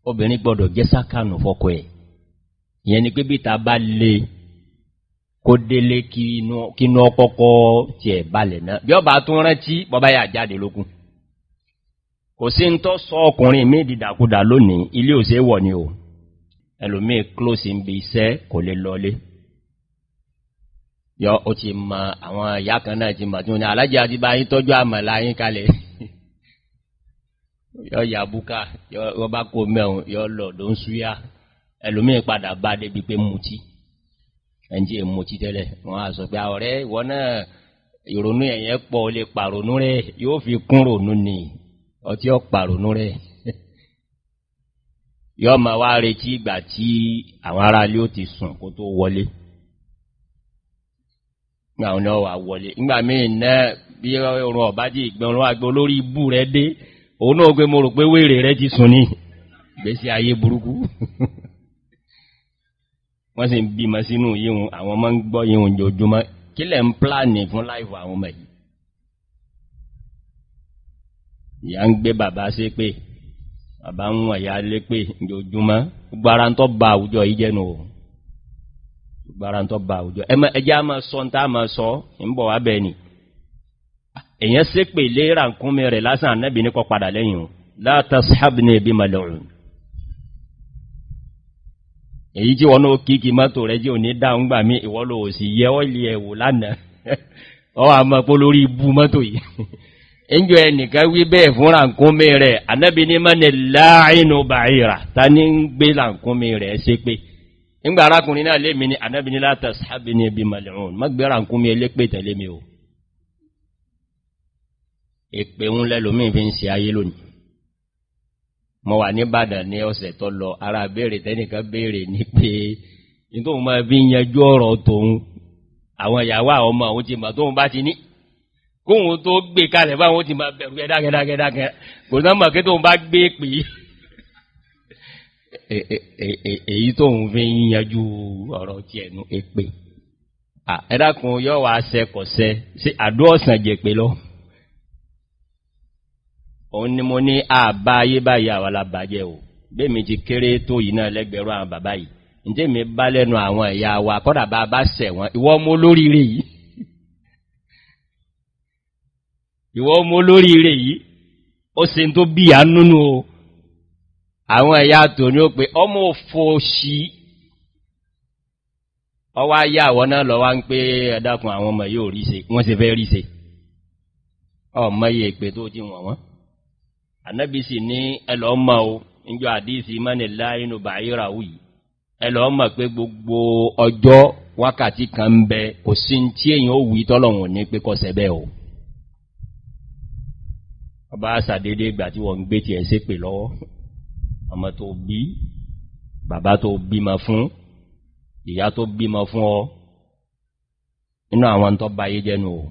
Obìnrin gbọ́dọ̀ jẹ́ sákànù fọ́kọ ẹ̀. Ìyẹn ni pé bí ta bá le kó délé kínú ọkọ́kọ́ tí ẹ̀ balẹ̀ náà. Bí ọba tún rántí bọ́bá yà jáde lókun. Kò sí ń tọ́ sọ ọkùnrin mí dìdàkudà lónìí, ilé ò ṣe wọ̀ ni o. Ẹlòmíì close ń bi iṣẹ́ kò lè lọlé. Yọ ó ti mọ àwọn ìyá kan náà ti mọ̀ tí wọ́n ní alájẹ́ àti bá yín tọ́jú àmàlà yín kalẹ̀. Yọ yà búkà, yọ bá kó mẹ́un, yọ lọ̀dọ̀ ń súyá. Ẹlòmíì padà bá débi pé mutí. Ẹni tí è mutí tẹ́lẹ̀, wọ́n á sọ pé ọ̀rẹ́ ìwọ náà ìrònú ẹ̀yẹn pọ̀ lè pàrònú rẹ̀, yóò fi kún rònú ni, ọtí ọ pàrònú rẹ̀. Yọ́ ma wá retí ìgbà tí àwọn ará ilé ó ti sùn kó tó wọlé. Nígbà wọn ni ó wà wọlé. Nígbà míì náà bí orun ọ̀bá jí ìgbẹ̀rún agbó lórí ibú rẹ̀ dé, òun náà gbé mo rò pé wèrè rẹ̀ ti sùn ní ìgbésí ayé burúkú. Wọ́n sì ń bímọ sínú yíhun, àwọn ọmọ ń gbọ́ yíhun jojúmọ́. Kí lẹ̀ ń pláàni fún láìfù àwọn ọmọ yìí? Ìyá ń gbé bàbá sí pé, bàbá ń wọ̀n ìyá lé pé jojúmọ́. Gbogbo ara ń tọ́ ba àwùjọ yìí jẹ́ nù o. Gbogbo ara ń tọ́ ba àwùjọ. Ẹjẹ́ á máa sọ ń tá máa sọ, ń bọ̀ wá bẹ́ẹ̀ ni. Èyàn sé pè lé ràǹkúnmi rẹ̀ lásán Ànábì ní kó padà lẹ́yìn o. La tashabni bi mal'un. Èyí tí wọ́n náà kíkì mọ́tò rẹ̀ jí ò ní dáhùn gbà mí, ìwọ ló sì yẹ ọ́ìlì ẹ̀wò lánàá. Ọ wà mọ́ pé lórí ibú mọ́tò yìí. Ẹjọ́ ẹnìkan wí bẹ́ẹ̀ fún ràǹkúnmi rẹ̀, Ànábì ní mọ́ni láàínú bàíra, ta ní ń gbé ràǹkúnmi rẹ̀ ṣe pé. Nígbà arákùnrin náà lé mi ní Ànábì ní la tashabni bi mal'un, má gbé ràǹkúnmi elépè tẹ̀lé mi o. Èpè ń lẹ́lòmíì fi ń ṣe ayé lónìí. Mo wà ní Ìbàdàn ní ọ̀sẹ̀ tó lọ, ara béèrè tẹ́nìkan béèrè ní pé ní tóun máa fi yanjú ọ̀rọ̀ tòun, àwọn ìyàwó àwọn ọmọ òun ti mọ̀ tóun bá ti ní kóhun tó gbé kalẹ̀ báwọn ti máa bẹ̀rù ẹ̀dákẹ́dákẹ́dákẹ́, kò náà mọ̀ kí tóun bá gbé pè èyí tóun fi yanjú ọ̀rọ̀ ti ẹnu èpè. Ẹ̀dákun yóò wá ṣẹ kọ̀ṣẹ sí àdó ọ̀sán jẹ pé lọ. Òun ni mo ní àbá ayé báyìí àwọn alábàájẹ́ o. Bẹ́mi ti kéré tó yìí náà lẹ́gbẹ̀rún àwọn bàbá yìí. Ǹjẹ́ mi bá lẹ́nu àwọn ìyá wa kọ́dà bá bá ṣẹ̀ wọ́n, ìwọ ọmọ olóríire yìí. Ìwọ ọmọ olóríire yìí, ó ṣe tó bí ìyá nínú o. Àwọn ìyá tò ní ó pé ọmọ òfò sí. Ọwá yá àwọn náà lọ wá ń pé ẹ dákun àwọn ọmọ yóò rí ṣe, wọ́n sì fẹ́ rí ṣe. Ọmọ yìí èpè tó ti wọ̀n wọ́n. Ànábì sì ní ẹlọ mọ́ o, níjọ́ àdísì mọ́ni láìnú bàíra wù yìí. Ẹlọ mọ̀ pé gbogbo ọjọ́ wákàtí kan ń bẹ, kò sí tí èyàn ó wí tọ́lọ̀wọ̀n ní pé kọsẹ̀ bẹ́ẹ̀ o. Ọba àṣàdédé ìgbà tí wọ́n ń gbé ti ẹ̀ ṣépè lọ́wọ́. Ọmọ tó bí, bàbá tó bímọ fún, ìyá tó bímọ fún ọ. Inú àwọn tó bá yé jẹ́nu o.